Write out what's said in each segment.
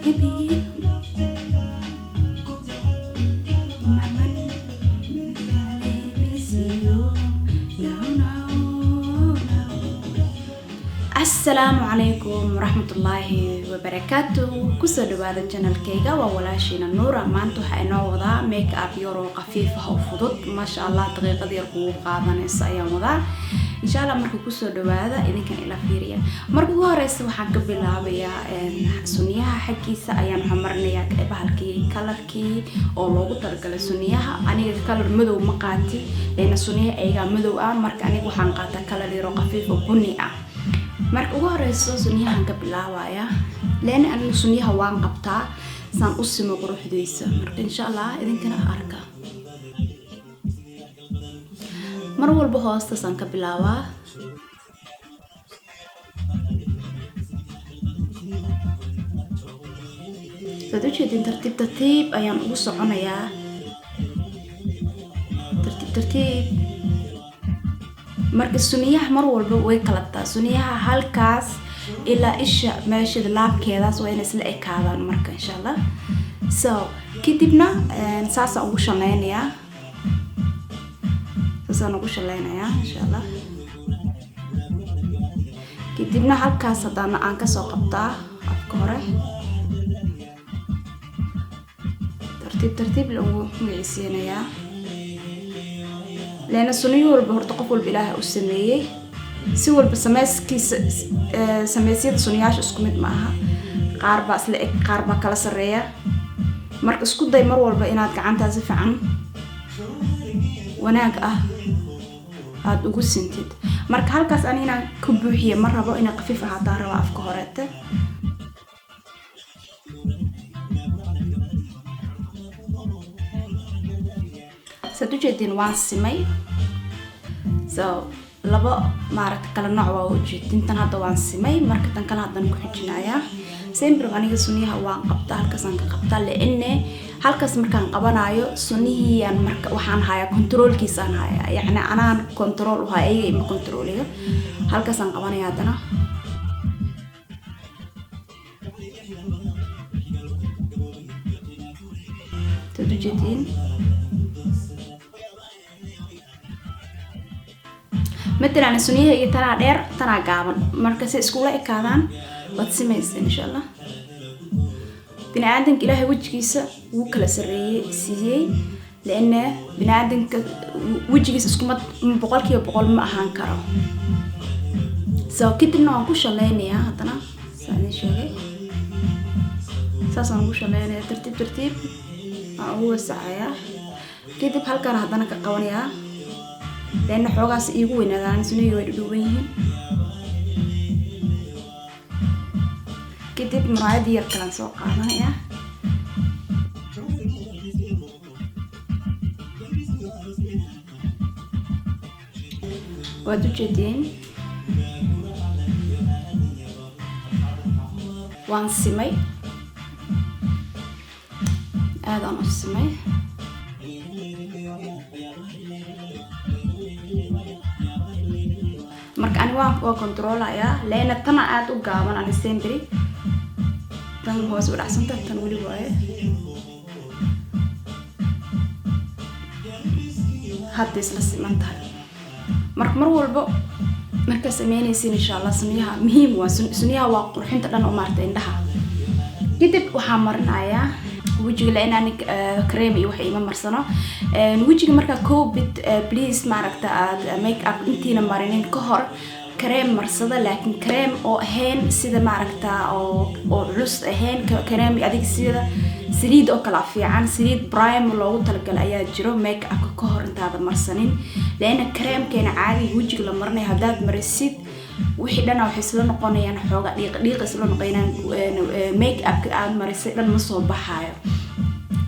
Baby. Mama, let me see you. No, no, no. Asalaamu calaykum waraxmatullaahi wabarakaatu. Kusoo dhawaada channelkayga, waa walaashiina Nuura. Maanta waxaa inoo wadaa make up yaroo khafiif ah oo fudud, maasha Allah, daqiiqad yar kugu qaadanaysa ayaan wadaa, insha Allah. Marka kusoo dhawaada, idinkan ila fiiriya. Marka ugu horeysa waxaan ka bilaabayaa suniyaha xaggiisa ayaan waxaan marinayaa bahalkii colorkii oo loogu talagalay suniyaha. Aniga color madow ma qaati, leena suniyaha ayagaa madow ah. Marka aniga waxaan qaataa color yaroo khafiif oo bunni ah. Marka ugu horeyso sunyahan ka bilaabaya, leena aniga sunyaha waan qabtaa saan u simo quruxdiisa. Marka insha Allah idinkana arka. Mar walba hoostaasaan ka bilaabaa. Saad ujeedin, tartiib tartiib ayaan ugu soconayaa, tartiib tartiib. Marka suniyaha mar walba way kalataa, suniyaha halkaas ilaa isha meeshada laabkeedaas waa inay isla ekaadaan. Marka insha Allah, so kadibna saasaan ugu shaleynayaa, saasaan ugu shaleynayaa, insha Allah. Kadibna halkaas haddana aan kasoo qabtaa afka hore, tartiib tartiib lagu magiciisiinayaa, leena suniyo walba horta qof walba Ilaaha u sameeyey si walba. Sameyskiisa, sameysyada suniyaasha isku mid ma aha. Qaar baa isla eg, qaar baa kala sarreeya. Marka isku day mar walba inaad gacantaa si fiican wanaag ah aada ugu sintid. Marka halkaas ani inaan ka buuxiya ma rabo, inay khafiif ahaataa raba afka horeete. Saad ujeediin, waan simay. So labo maaragta kala nooc waa ujeedin. Tan hadda waan simay, marka tan kale haddana ku xijinayaa. Sembro aniga sunyaha waan qabtaa, halkaasaan ka qabtaa, leene halkaas markaan qabanayo sunihiyaan marka waxaan hayaa controlkiisaan hayaa, yacni anaan control u haya, ayaga ima controliyo. Halkaasaan qabanaya haddana. Saad ujeediin, matalan sunyaha iyo tanaa dheer, tanaa gaaban, marka si iskula ekaadaan waad simaysa, insha Allah. Bini aadanka Ilaahay wejigiisa wuu kala sarreeyey siiyey, leana bini aadanka wejigiisa iskuma 100% ma ahaan karo. So kadibna waan ku shaleynayaa haddana, saa idin sheegay, saasaan ugu shaleynayaa, tartiib tartiib waan ugu wasacayaa. Kadib halkaan haddana ka qabanayaa, leana xoogaas iigu weynaadaan, sunihii way dhudhuuban yihiin. Kadib muraayadii yar kalaan soo qaadanayaa. Waad ujeediin, waan simay, aadaan u simay. Marka ani waa controlayaa, leena tana aada u gaaban. Ani semberi tan hoos u dhacsanta, tan weli waaye hadda isla siman tahay. Marka mar walbo markaa sameynaysin, insha Allah, sunyaha muhiim waa, sunyaha waa qurxinta dhan oo maarata indhaha. Kadib waxaa marinayaa wejiga, la inaan cream iyo wax ima marsano wejiga. Markaa covid, please, maaragta aad make up intiina marinin ka hor kareem marsada, laakiin kareem oo ahayn sida maaragta oo culus ahayn, kareem adiga sida saliid oo kala fiican, saliid prime loogu talagalay ayaa jiro make upka ka hor intaada marsanin. Leana kareemkeena caadiga wejiga la marinayo haddaad marisid, wixii dhana waxay isla noqonayaan xooga dhiiq dhiiq isla noqonayaan, make upka aad marisay dhan ma soo baxaayo.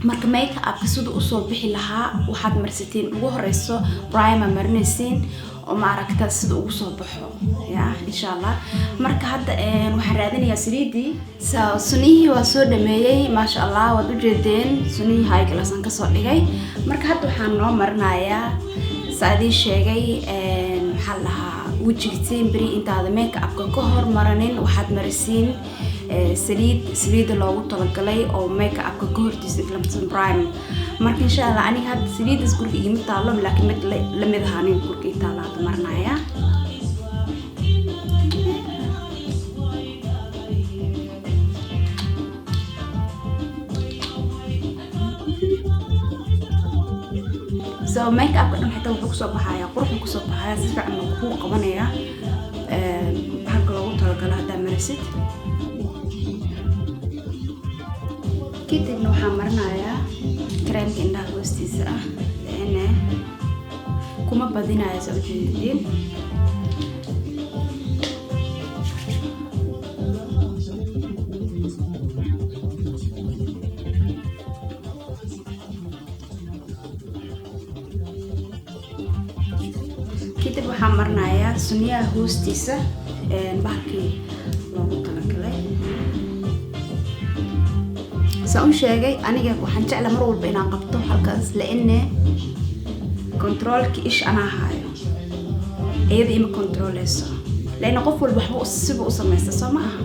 Marka make upka siduu usoo bixi lahaa, waxaad marsatiin ugu horeyso primer marinaysiin oo maaragta sida ugu soo baxo ya, insha Allah. Marka hadda waxaan raadinayaa saliidii. So sunihii waa soo dhameeyey, maasha Allah, waad ujeedeen, sunihii high class aan kasoo dhigay. Marka hadda waxaan noo marinayaa, saa idiin sheegay, maxaa la dhahaa, wejiga. Sembri intaada make upka ka hormaranin waxaad marisiin Saliid, saliidda loogu talagalay oo make upka ka hortiisa inta la marsan primer. Marka insha Allah aniga hadda saliiddaas guriga iima taalo, laakiin mid lamid aha aniga guriga ii taalo hadda marinaya. So make upka dhan xitaa wuxuu kusoo baxayaa quruxuu kusoo baxayaa, si fiican uu kuu qabanayaa halka loogu talagalo haddaa marisid. Kadibna waxaan marinayaa kareemka indhaha hoostiisa ah, lana kuma badinayo, saa ujeedin. Kadib waxaan marinayaa sunyaha hoostiisa bahalkii loogu talagalay. Saan u sheegay, aniga waxaan jeclaa mar walba inaan qabto halkaas, laine controlki ish anaa haayo, iyada ima controleyso, laina qof walba waxba siba u samaysta, soo ma aha?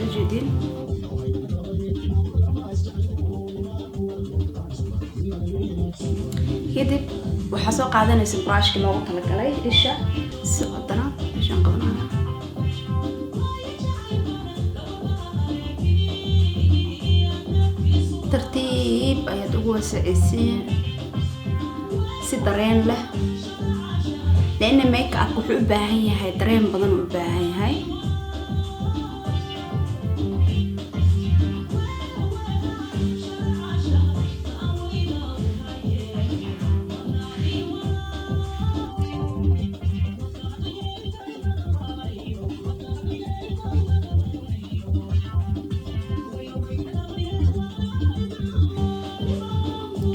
Ujeedin. Kadib waxaa soo qaadanaysa brushki loogu talagalay isha. Si haddana ishaan qabanaya. Tartiib ayaad ugu wasacaysiin, si dareen leh, لأن make up wuxuu u baahan yahay dareen badan uu u baahan yahay.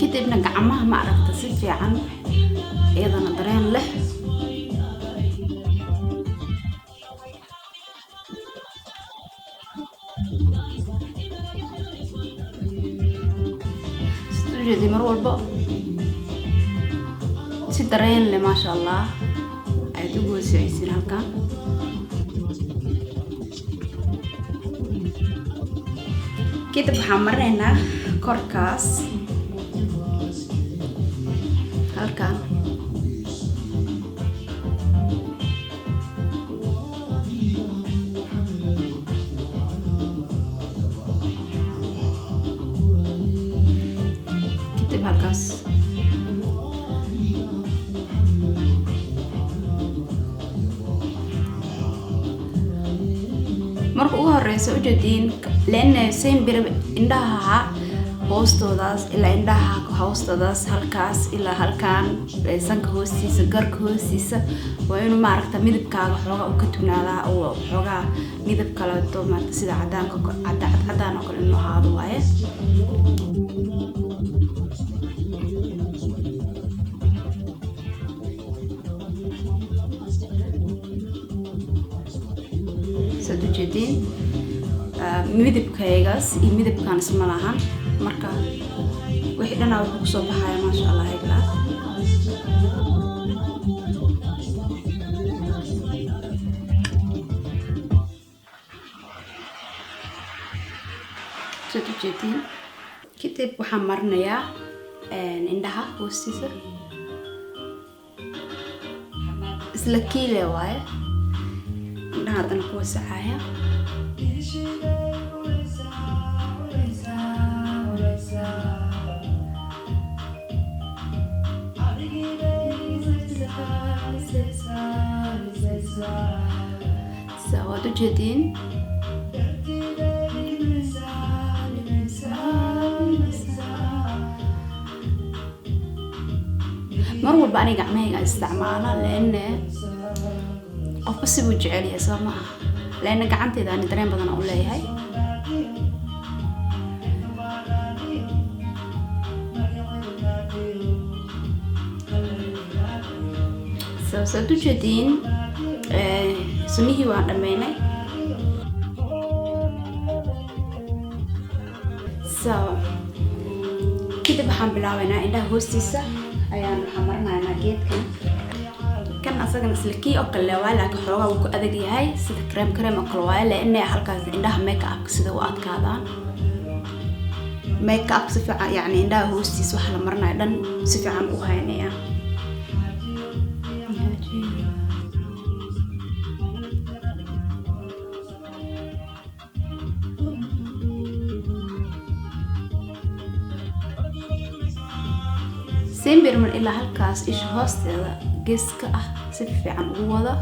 Kadibna gacmaha, ma aragta, si fiican iyadana dareen leh. Sida ujeedi, mar walba si dareen leh, maasha Allah, ayaad ugu wasicaysiin halkan. Kadib waxaan marinaynaa korkaas halkan. Kadib halkaas. Marka ugu horeysa, ujeediin, lana same indhaha hoostoodaas ilaa indhaha hoostoodaas, halkaas ilaa halkan, sanka hoostiisa, garka hoostiisa, waa inuu, maaragta, midabkaaga xoogaa u ka dugnaadaa oo xoogaa midab kaleeto, maaragta, sida cadaanka, cadaan oo kale inuu ahaado waaye. Saad ujeediin, midabkaygaas iyo midabkan isma lahan. Marka wixii dhanaa wuxuu kusoo baxaya, maasha Allah, higlaas. Saad ujeediin, kadib waxaan marinayaa indhaha hoostiisa, isla kiile waaye. Indhaha haddana ku wasacaya. So waad ujeediin. Mar walba aniga gacmahayga isticmaala, laana qofba sibuu jecel yahay, soo ma aha? Laana gacanteyda ani dareen badan u leeyahay. So saad ujeediin, sunnihii waan dhameynay. So kadib waxaan marinayaa Kadib waxaan bilaabaynaa indhaha hoostiisa ayaan waxaan marinaynaa geedkan. Kan asagana isla kii oo kale waa, laakiin xoogaa wuu ku adag yahay, sida cream cream oo kale waaye, leanna halkaas indhaha make up sida u adkaadaan, make up si fiican, yacni indhaha hoostiisa waxa la marinayo dhan si fiican u haynaya. Simbirman ilaa halkaas isha hoosteeda geeska ah si fiican ugu wada.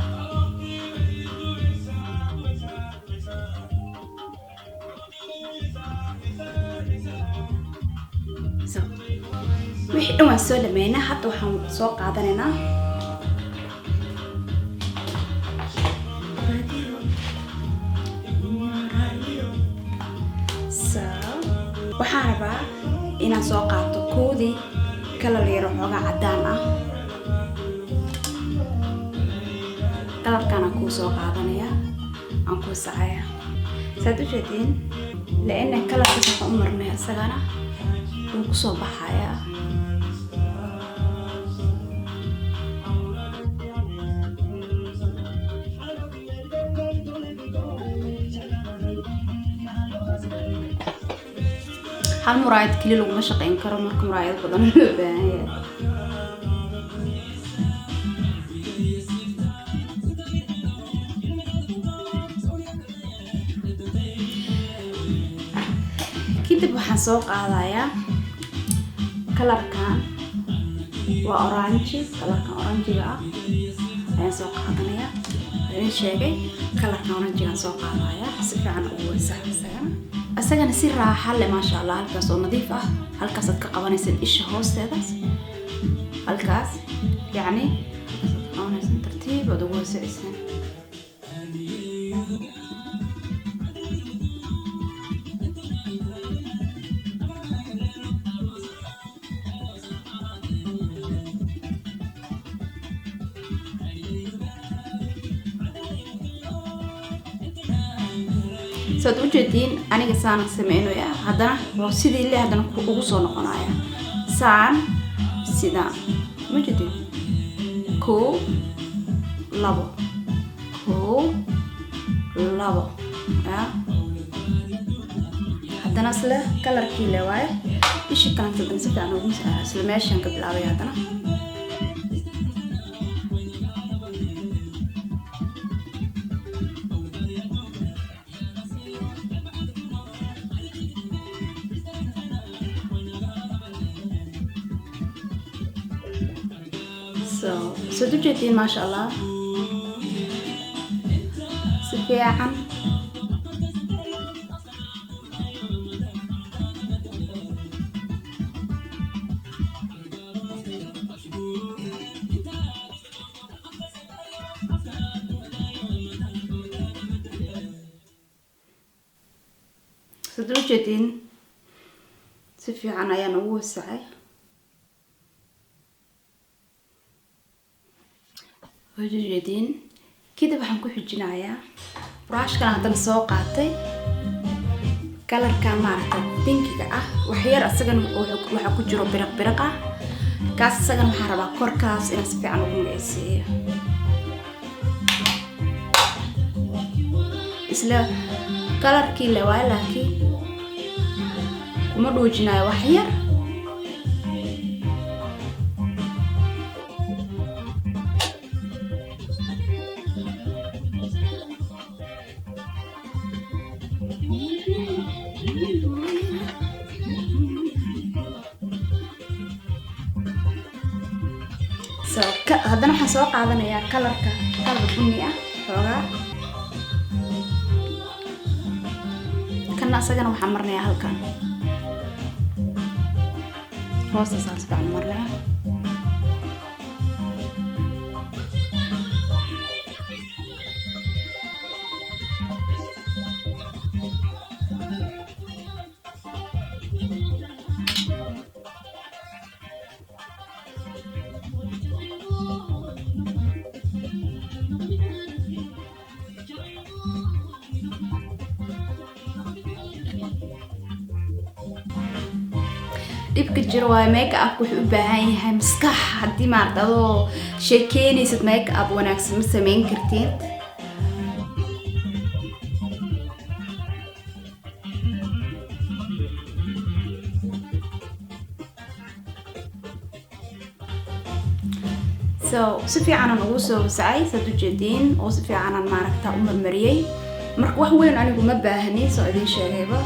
So wixii dhan waan soo dhameynaa. Hadda waxaan soo qaadanaynaa so waxaan rabaa inaan soo qaato koodii color yaro xoogaa caddaan ah. Colorkaan aan kuu soo qaadanaya, aan kuu sacaya, saad u jeediin, laana colorkaas waxaan u marnay isagana wuu kusoo baxayaa. Hal muraayad keli laguma shaqeyn karo, marka muraayad badan loo baahan yahay. Kadib waxaan soo qaadayaa colorkan, waa orange. Colorkan orangega ah ayaan soo qaadanayaa. Idin sheegay, colorkan orangegaan soo qaadaya, si fiican ugu wasax isagana si raaxa leh, maasha Allah. Halkaas oo nadiif ah, halkaasaad ka qabanaysan isha hoosteeda, halkaas yacni halkaasaad ka qabanaysan, tartiib ood ugu wasacaysan. Saad u jeediin, aniga saan sameynaya, haddana waa sidii le, haddana ugu soo noqonaya saan sidaan. Ma jeedin? Kow, labo, kow, labo, ya. Haddana isla colorkii le waaye, ishi kalanta haddana si fiican ugu isla meeshaan ka bilaabay haddana. So saad u jeediin, maasha Allah, si fiican. Saad u jeediin, si fiican ayaan ugu wasacay. Waad u jeediin. Kadib waxaan ku xijinayaa brushkan haddana soo qaatay, colorkan maaragtay pinkiga ah, waxyar isagana waxaa ku jiro biriq biriq ah. Kaas isagana waxaan rabaa korkaas inaan si fiican ugu magaceysiiyo. Isla colorkii le waayo, laakiin kuma dhuujinayo, wax yar. So haddana waxaan soo qaadanayaa colorka, color bunni ah xoogaa. Kana isagana waxaan marinayaa halkan hoostaasaan si fiican u marinayaa. Dhibka jiro waayo, make up wuxuu u baahan yahay maskax. Haddii maarata adoo sheekeynaysid, make up wanaagsan ma sameyn kartid. So si fiicanaan ugu soo wasacay, saad ujeediin, oo si fiicanaan maaragta u marmariyey. Marka wax weyn anigu ma baahni, soo idin sheegayba.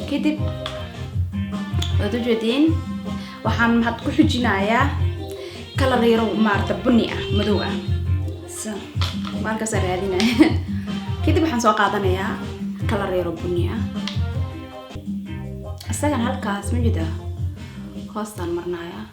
Kadib waad ujeediin, waxaan had ku xijinayaa color yaro maarata bunni ah, madow ah. So maalkaasaan raadinaya. Kadib waxaan soo qaadanayaa color yaro bunni ah, isagan halkaas ma jida hoostaan marnayaa.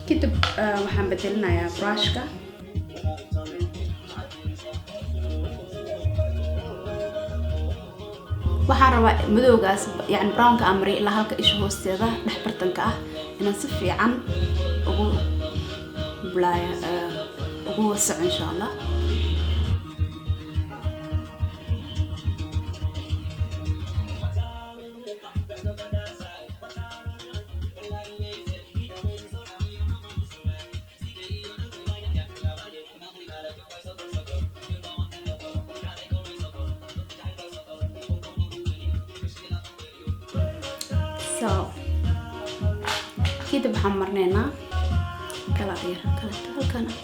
Kadib waxaan bedelinayaa brushka. Waxaan rabaa madowgaas, yani brownka aan mariyay, ilaa halka isha hoosteeda dhex bartanka ah inaan si fiican ugu bulaaya, ugu wasaco, insha Allah. So kadib waxaan marneynaa color yar kaleto halkan ah.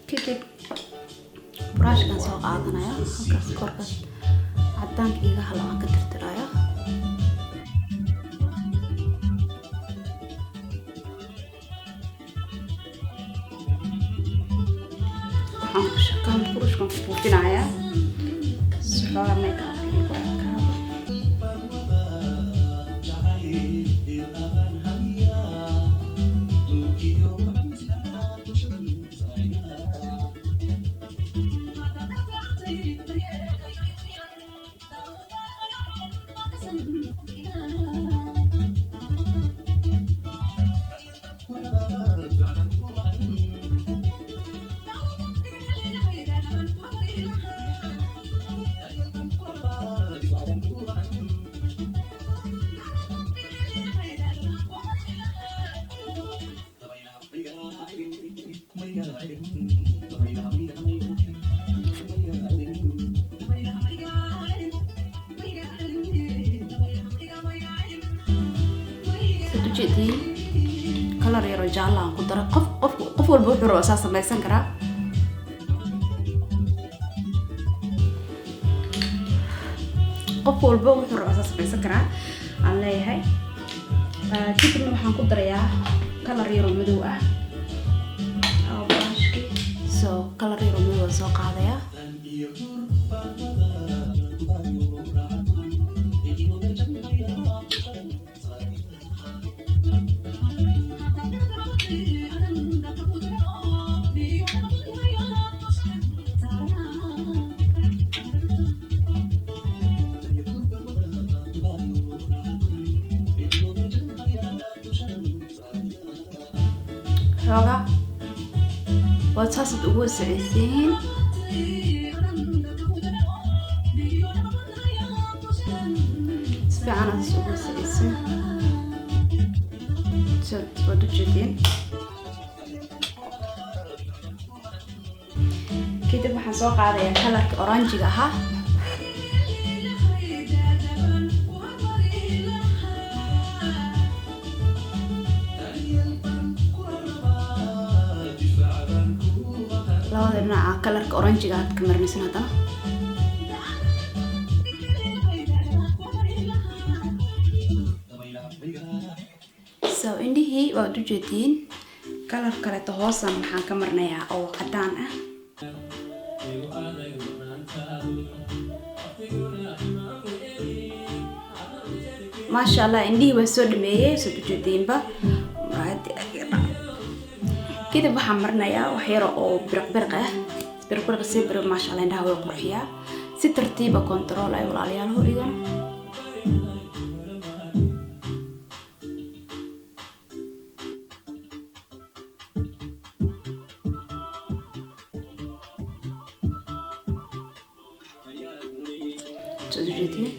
Kadib brushkan soo qaadanaya, halkaas korkaas cadaanka iga hala waan ka tirtiraya. Waxaan ku shakaan burushkan ku buufinayaa si xoogaa make up igu ekaado. Saad ujeediin, color yaroo jaalla aan ku daray. Qof walba wuxuu rabo saa samaysan karaa. Qof walba wuxuu rabo saa samaysan karaa aan leeyahay. Kadibna waxaan ku darayaa color yaroo madow ah oo brushkii. So color yaroo madow aan soo qaadayaa. Xoogaa waad saasaad ugu wasacaysiin. Fiican aad isugu wasaqaysin, sidaad waad ujeedeen. Kadib waxaan soo qaadayaa colorka orange-ga ahaa. Labada dhinaca colorka orange-ga aad ka marinaysan haddana. So indhihii waad ujeediin. Color kaleeto hoosan waxaan ka marinayaa oo cadaan ah. Maasha Allah, indhihii waa soo dhameeyey, saad ujeediinba muraayadii. Kadib waxaan marinayaa wax yar oo biriq ah, biriq si biriq. Maasha Allah, indhaha way qurxiyaa. Si tartiiba control ay, walaalayaal, igan. Saad ujeediin,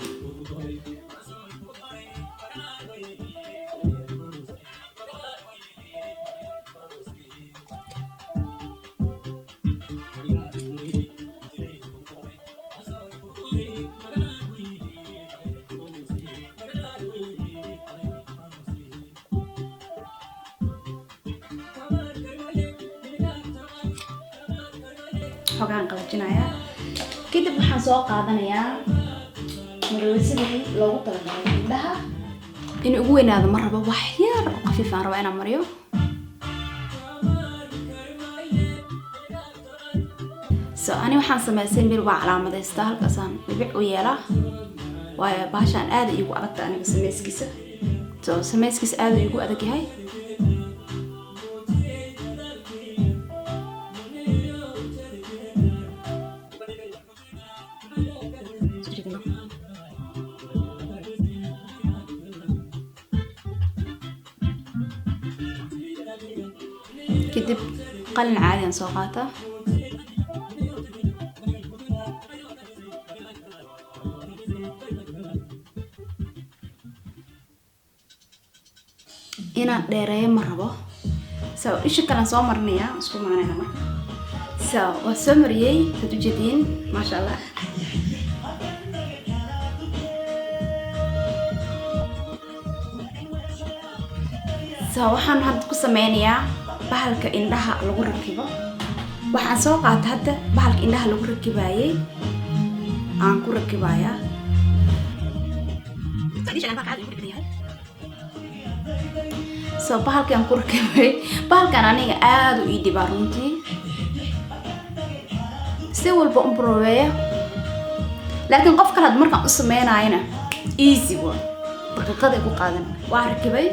xogaan qalajinayaa. Kadib waxaan soo qaadanayaa marweysadii loogu talagalay indhaha. In ugu weynaado ma rabo, wax yar oo khafiif aan rabaa inaan mariyo. So ani waxaan sameystay meel waa calaamadeystaa, halkaasaan dhibic u yeelaa, waayo bahashaan aada iigu adagta aniga sameyskiisa. So sameyskiisa aada iigu adag yahay. Kadib qalin caadi aan soo qaataa. Inaan dheereeyo ma rabo. So isha kalean soo marinayaa, isku maanayna marka. So waa soo mariyey, saad ujeediin, maasha Allah. So waxaan hadda ku sameynayaa bahalka indhaha lagu rakibo. Waxaan soo qaatay hadda bahalka indhaha lagu rakibayay, aan ku rakibayaa. So bahalkan ku rakibay, bahalkan aniga aada u ii dhibaa runtii, si walba u broweeya, laakiin qof kale had markaan u sameynayana easy wa, daqiiqaday ku qaadan. Waa rakibay,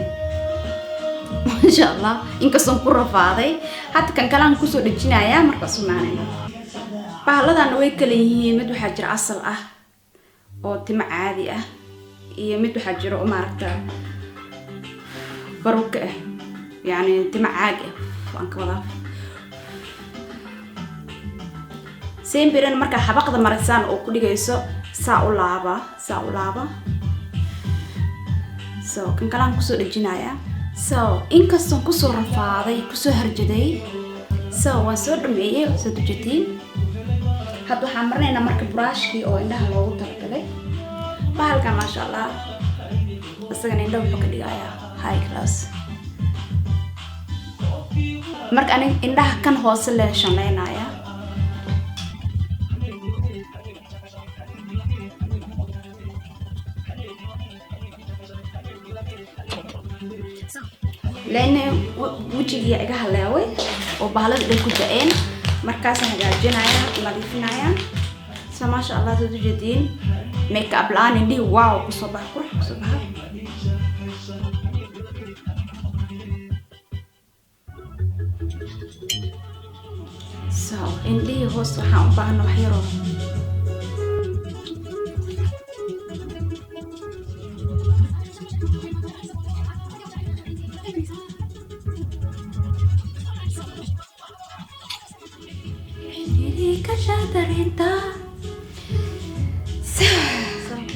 maasha Allah, inkastoon ku rafaaday. Hadda kan kalean kusoo dhejinayaa markaas umaanayna. Bahaladana way kala yihiin. Mid waxaa jira asal ah oo timo caadi ah, iyo mid waxaa jira oo maaragta baruka ah, yacni timo caag ah waan ka wadaa. Sembiran markaa xabaqda marisaan oo ku dhigayso, saa u laaba, saa u laaba. So kan kalaan kusoo dhejinayaa. So inkastoon kusoo rafaaday, kusoo harjaday, so waan soo dhameeyey, soo dujatiin. Hadda waxaan marinaynaa marka buraashkii oo indhaha loogu talagalay. Bahalkan, maasha Allah, isagana indhaha wuxuu ka dhigayaa high class. Marka anig indhaha kan hoose le shanleynaya. Leena wejigiya iga haleeway oo bahalada dhan ku da-een, markaasaan hagaajinaya, nadiifinaya. So maasha Allah, saad ujeediin, make up la-aan indhihii wow kusoo baxa, qurux kusoo baxa. So indhihii hoos waxaan u baahana wax yaroo.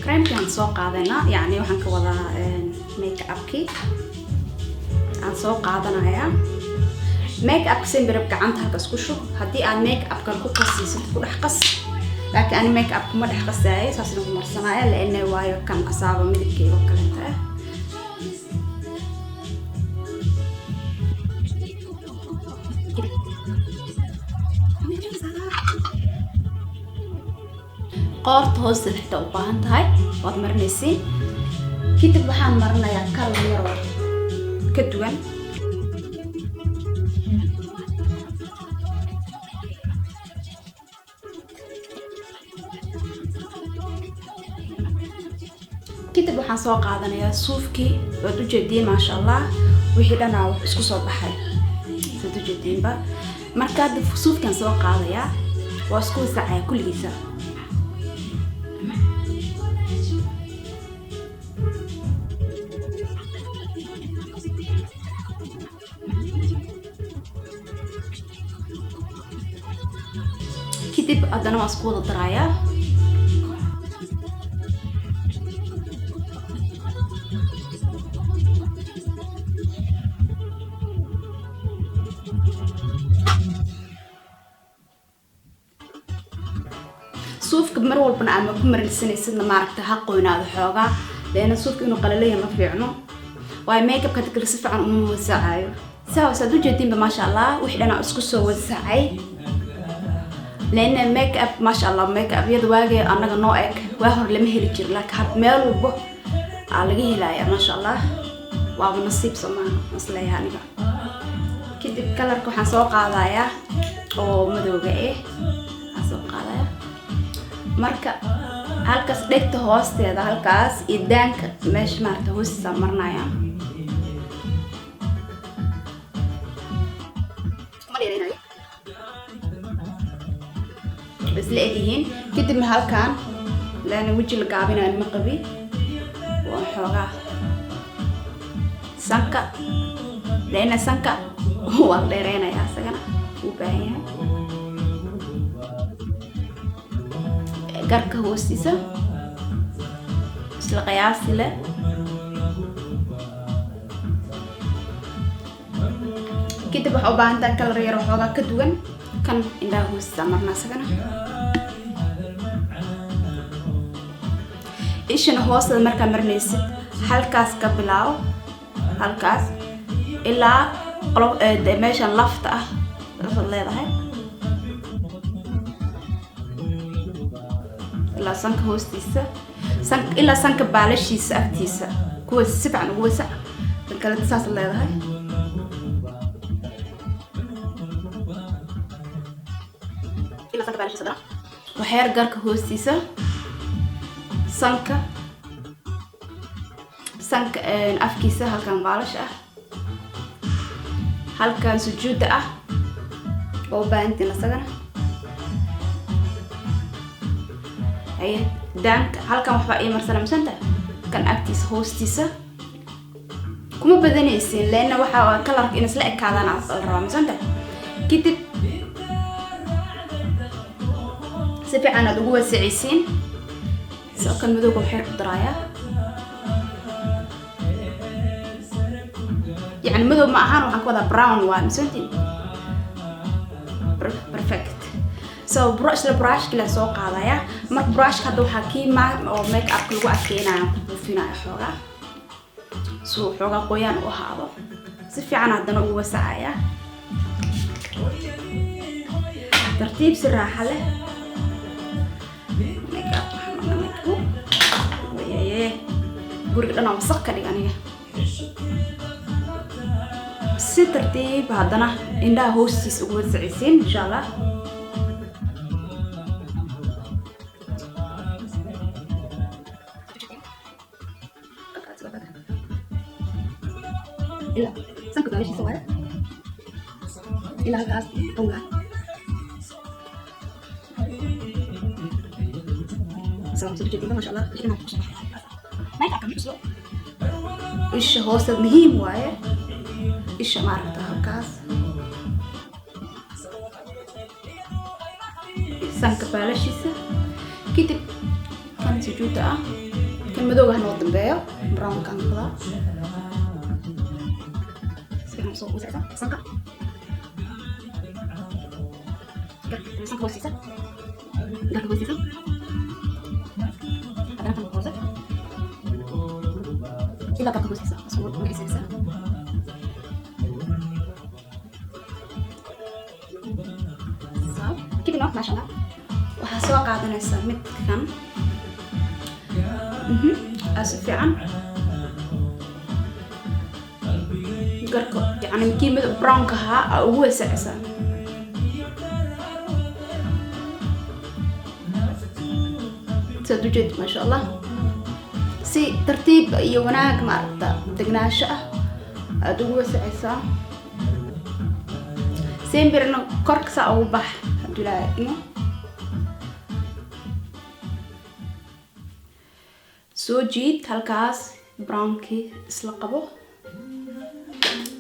Creamkaan soo qaadanaa, yacni waxaan ka wadaa make upkii aan soo qaadanayaa. Make upka sembirab gacanta halkaas ku shub. Haddii aad make upkan ku qasiisid, ku dhex qas, laakiin ani make up kuma dhex qasaayo, saas lagu marsanaya laana waayo kan asaaba midabkeyga oo kaleeta ah. Qoorta hoosteeda xitaa u baahan tahay waad marinaysiin. Kadib waxaan marinayaa kalar yaroo ka duwan. Kadib waxaan soo qaadanayaa suufkii. Waad ujeediin, maasha Allah, wixii dhanaa wax isku soo baxay, saad ujeediinba. Marka hadda suufkaan soo qaadayaa, waa isku wasacaya kulligiisa. Kadib haddana waan isku wada darayaa. Suufka mar walbana ama ku marinsanaysidna, maaragta, ha qoynaado xoogaa, leena suufka inuu qalalaya ma fiicno, waayo makeupka hadda kale si fiican uma wasacayo. Saa saad ujeediinba, maasha Allah, wixii dhanaa isku soo wasacay, leena make up, maasha Allah, make up yada waagee annaga noo eg waa hor lama heli jiro, laakiin had meel walbo aa laga helaya, maasha Allah. Waaba nasiib soo maaha, masleeyaha aniga. Kadib kalarka waxaan soo qaadayaa oo madowga ah waxaan soo qaadaya. Marka halkaas dhegta hoosteeda, halkaas iyo daanka meesha, maarata, hoostiisa marinaya. Ma dheereynayo, way isla egyihiin. Kadibna halkan, laana weji la gaabinayo ma qabi, waa xoogaa sanka, leena sanka waa la dheereynaya, isagana wuu baahan yahay. Garka hoostiisa isla qiyaasi leh. Kadib waxaa u baahan tahay kalar yar oo xoogaa ka duwan kan. Indhaha hoostiisa marna isagana. Ishana hoosteeda markaa marinaysid, halkaas ka bilaabo, halkaas ilaa meeshan lafta ah saasaad leedahay, ilaa sanka hoostiisa, ilaa sanka baalashiisa agtiisa kuwa si fiican ugu wasac. Kan kaleta saasaad leedahay ilaa sanka baalashiisa dhan, waxyar garka hoostiisa, sanka afkiisa, halkan baalasha ah, halkan sujuudda ah oo u baahantiin isagana. Haye, daanka halkan waxbaa ii marsana misanta kan agtiisa hoostiisa kuma badanaysin, leanna waxaa kalarka in isla ekaadaan la rabaa, misanta. Kadib si fiican aad ugu wasicaysiin. Sidoo kan madowga waxay ku darayaa, yani madow ma ahaan, waxaan ka wadaa brown waa misantin. Perfect. So brush, la brushki la soo qaadaya. Marka brushka hadda waxaa kii ma oo make upka lagu adkeynaya ku buufinaya xoogaa, suu xoogaa qoyaan u ahaado. Si fiican haddana ugu wasacaya, tartiib, si raaxa leh. Make up waxaan marnaa, make up wayaye, guriga dhan aan wasaq ka dhig aniga. Si tartiib haddana indhaha hoostiisa ugu wasacaysiin, insha Allah. Ilaa sanka baalashiisa waaye, ilaa halkaas qowga. Salaam soo jeedin, masha Allah. Isha hoosteed muhiim waaye, isha, maaragta, halkaas sanka baalashiisa. Kadib kan Sujuudda ah, kan madowga hanoo dambeeyo, brownkan qadaa. Si fiican soo wasacaysaa sanka, garka, sanka hoostiisa, garka hoostiisa, haddana kan hoose ilaa garka hoostiisa isku magiciisa. So kadibna, maasha Allah, waxaa soo qaadanaysaa midkan aa si fiican garka, yacni kii midab brownka ahaa aa ugu wasacaysaa. Saad ujeed, maasha Allah, si tartiib iyo wanaag, maaragta, degnaansho ah aada ugu wasacaysaa. Sembirna korka saa ugu bax hadduu Ilaahay idmo. Soo jiid halkaas brownkii, isla qabo.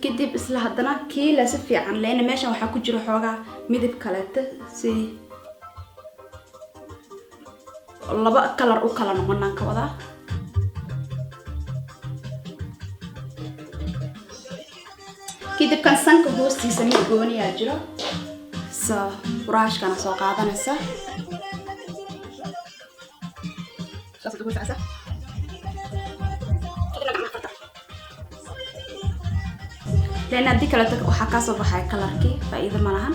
Kadib isla haddana kii la si fiican leena. Meeshan waxaa ku jira xoogaa midab kaleeta, si laba kalar u kala noqonaan ka wadaa. Kadib kan sanka hoostiisa mid gooniyaa jiro, so buraashkana soo qaadanaysa, saas ugu sacsa. Kadibna gacmaha farta, leanna haddii kaleeto waxaa kasoo baxaya kalarkii, faa'iido ma lahan.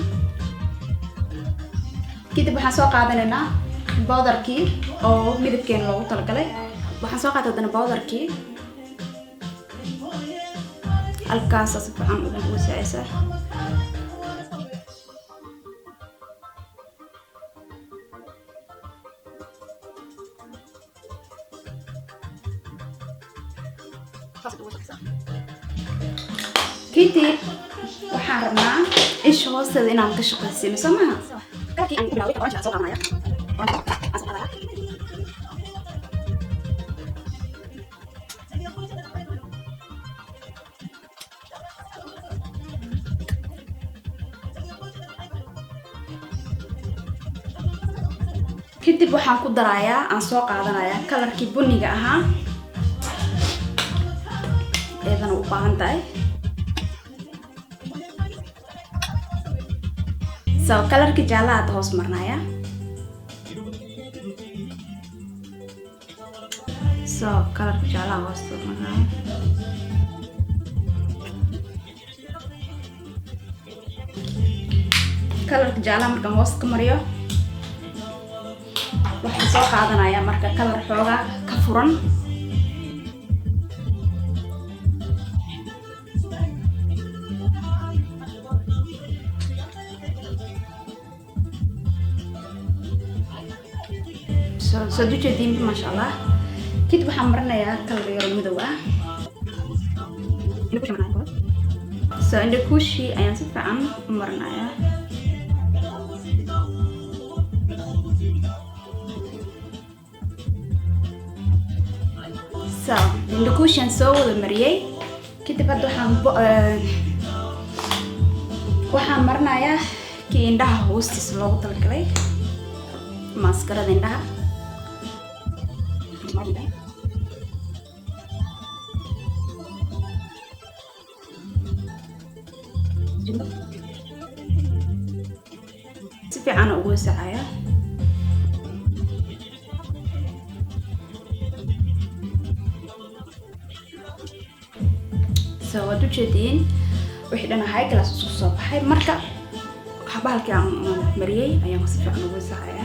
Kadib waxaan soo qaadanaynaa powderkii oo midabkeena loogu talagalay. Waxaan soo qaatay haddana powderkii, halkaasa si fiican ugu wasacaysa. Kadib waxaan rabnaa isha hoosteeda inaan ka shaqaysiino, soo maha? Kalarkii aan ku bilaabay, orange aan soo qaadanaya, orange aan soo qaadaya. Kadib waxaan ku darayaa, aan soo qaadanayaa kalarkii buniga ahaa, eedana u baahan tahay. So kalarkii jaalaha hadda hoos marnaya. So kalarka jaalaha hoos marnaya. Kalarka jaalaha markaan hoos ka mariyo, waxaan soo qaadanayaa marka kalar xoogaa ka furan. So saad ujeediin, maasha Allah, kadib waxaan marinayaa kalar yaro madow ah. So indhakuushi ayaan si fiican u marinayaa. So indhakuushaan soo wada mariyey. Kadib hadda waxaan marinayaa kii indhaha hoostiisa loogu talagalay, mascarada indhaha. Si fiican ugu wasacaya. So waad ujeediin, wixii dhan high class isku soo baxay. Marka bahalkii aan mariyey ayaan si fiican ugu wasacaya.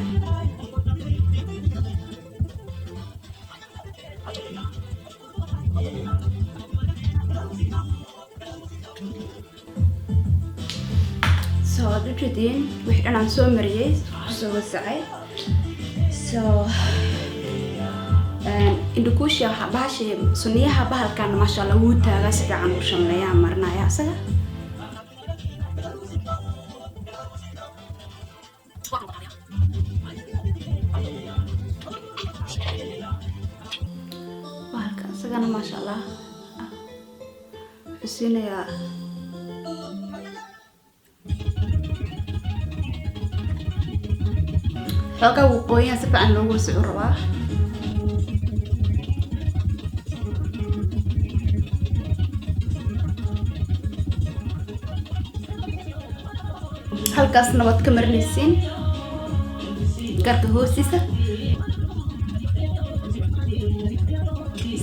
So waad ujeediin, wixii dhan aan soo mariyey, kusoo wasacay. So indhakuusha waxaa bahasha suniyaha, bahalkan, maasha Allah, wuu taagaa, si fiican u shamleeyaa, marinaya isaga. Bahalka isagana, maasha Allah, wuxuu siinayaa xoogaa waqooyihan, si fiican loogu wasicu rabaa. Halkaasna waad ka marinaysiin, garka hoostiisa.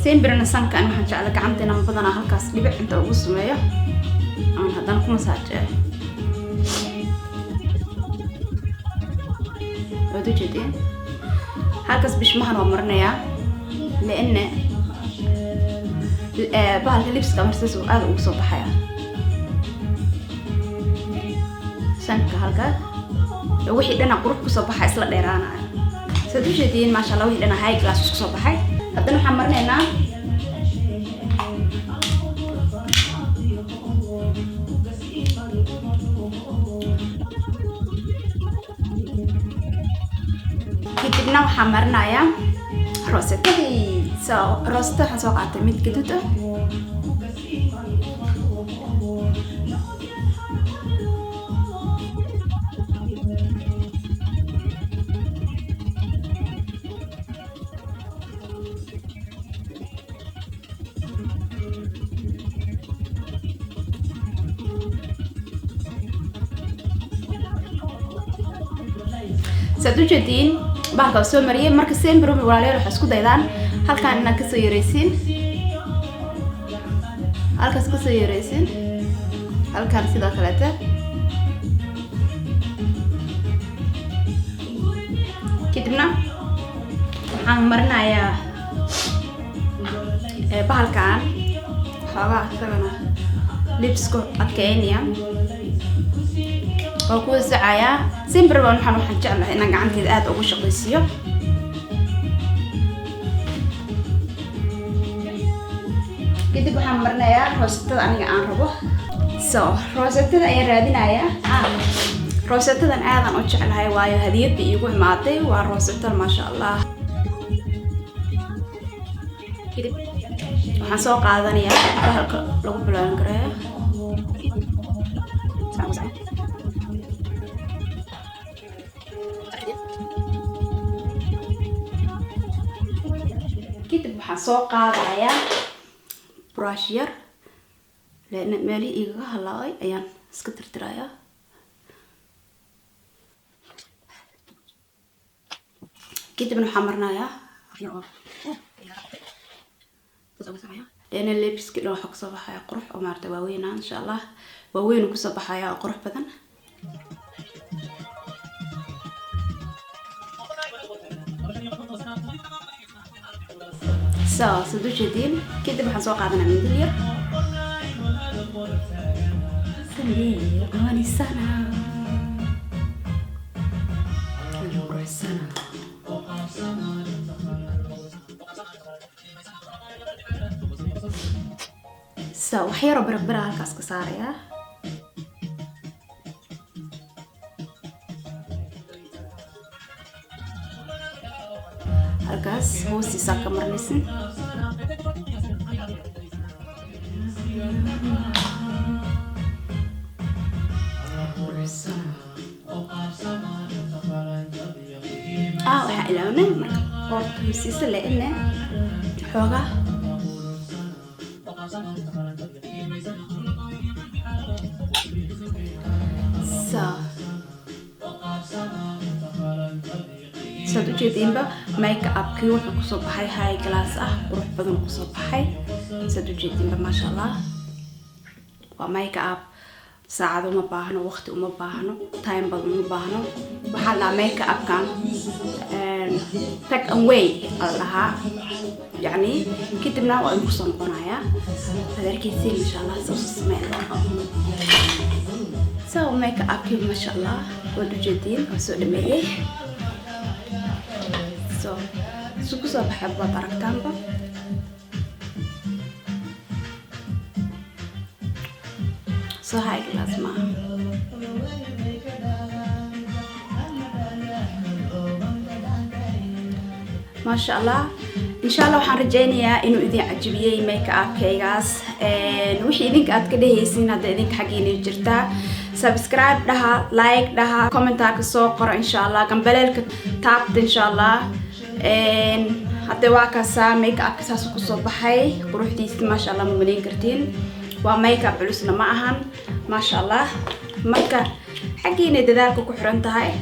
Sembirna sanka ani waxaan jecla gacanta inaan badanaa halkaas dhibic inta ugu sameeyo, aan haddana ku masaajeeyo. Waad ujeedeen, halkaas bishmahan waa marinayaa, لأن bahalka lipska marsiis uu aada ugu soo baxaya sanka. Halkaas wixii dhana qurux kusoo baxa, isla dheeraanaya. Saad ujeediin, maasha Allah, wixii dhana high class isku soo baxay. Haddana waxaan marinaynaa kadibna waxaan marinayaa roosetadii. So rooseta waxaan soo qaatay mid gaduud ah. Saad ujeediin, bahalka waa soo mariyay. Marka sembromi, walaalayaal, waxaa isku daydaan halkaan inaad kasoo yareysiin, halkaas kasoo yareysiin, halkaan sidoo kaleete. Kadibna waxaan marinayaa bahalkan xoogaa, isagana lipsku adkeynaya, waa ku wasacayaa. Simber baan waxaan jeclahay inaan gacanteeda aada ugu shaqaysiiyo. Kadib waxaan marinayaa roosetada aniga aan rabo. So roosetada ayaan raadinayaa. Roosetadan aadan u jeclahay, waayo hadiyad bay iigu imaaday. Waa roosetada, maasha Allah. Kadib waxaan soo qaadanayaa bahalka lagu blend gareeyo. Kadib waxaan soo qaadayaa brush yar, leena meelihii igaga halaabay ayaan iska tirtirayaa. Kadibna waxaan marinayaa, leena lipski dhan waxaa kusoo baxaya qurux oo maarata waaweyn ah, insha Allah. Waaweyn kusoo baxaya oo qurux badan. So saad ujeediin, kadib waxaan soo qaadanaa mindil yar. Qanisana quruxsana. So wax yaroo biriq bira halkaas ka saarayaa. Halkaas hoostiisaa ka marnaysin. Quruxsana. Waxaa ilaawnay marka qoorta hoostiisa, leine xoogaa. So saad ujeediinba, make upkii wuxuu kusoo baxay high class ah, qurux badan kusoo baxay. Saad ujeediinba, maasha Allah, waa make up saacad uma baahno, waqti uma baahno, time badan uma baahno. Waxaa la dhahaa make upkan take away la dhahaa, yacni kadibna waa idinku soo noqonayaa, waad arkeysiin, insha Allah, soo sameyn doono. So make upkii, maasha Allah, waad ujeediin, waa soo dhameeyey. So isu kusoo baxay waad aragtaanba. So high class maaha. Maasha Allah, insha Allah, waxaan rajaynayaa inuu idin cajibiyey make upkaygaas. Wixii idinka aad ka dhehaysiin hadda idinka xaggiina jirtaa. Subscribe dhaha, like dhaha, commentarka soo qora, insha Allah, gambaleelka taabta, insha Allah. Hadde waa kaasaa, make upka saas kusoo baxay quruxdiisa, maasha Allah, ma malayn kartiin. Waa make up culusna ma ahan, maasha Allah. Marka xaggiinay dadaalka ku xiran tahay.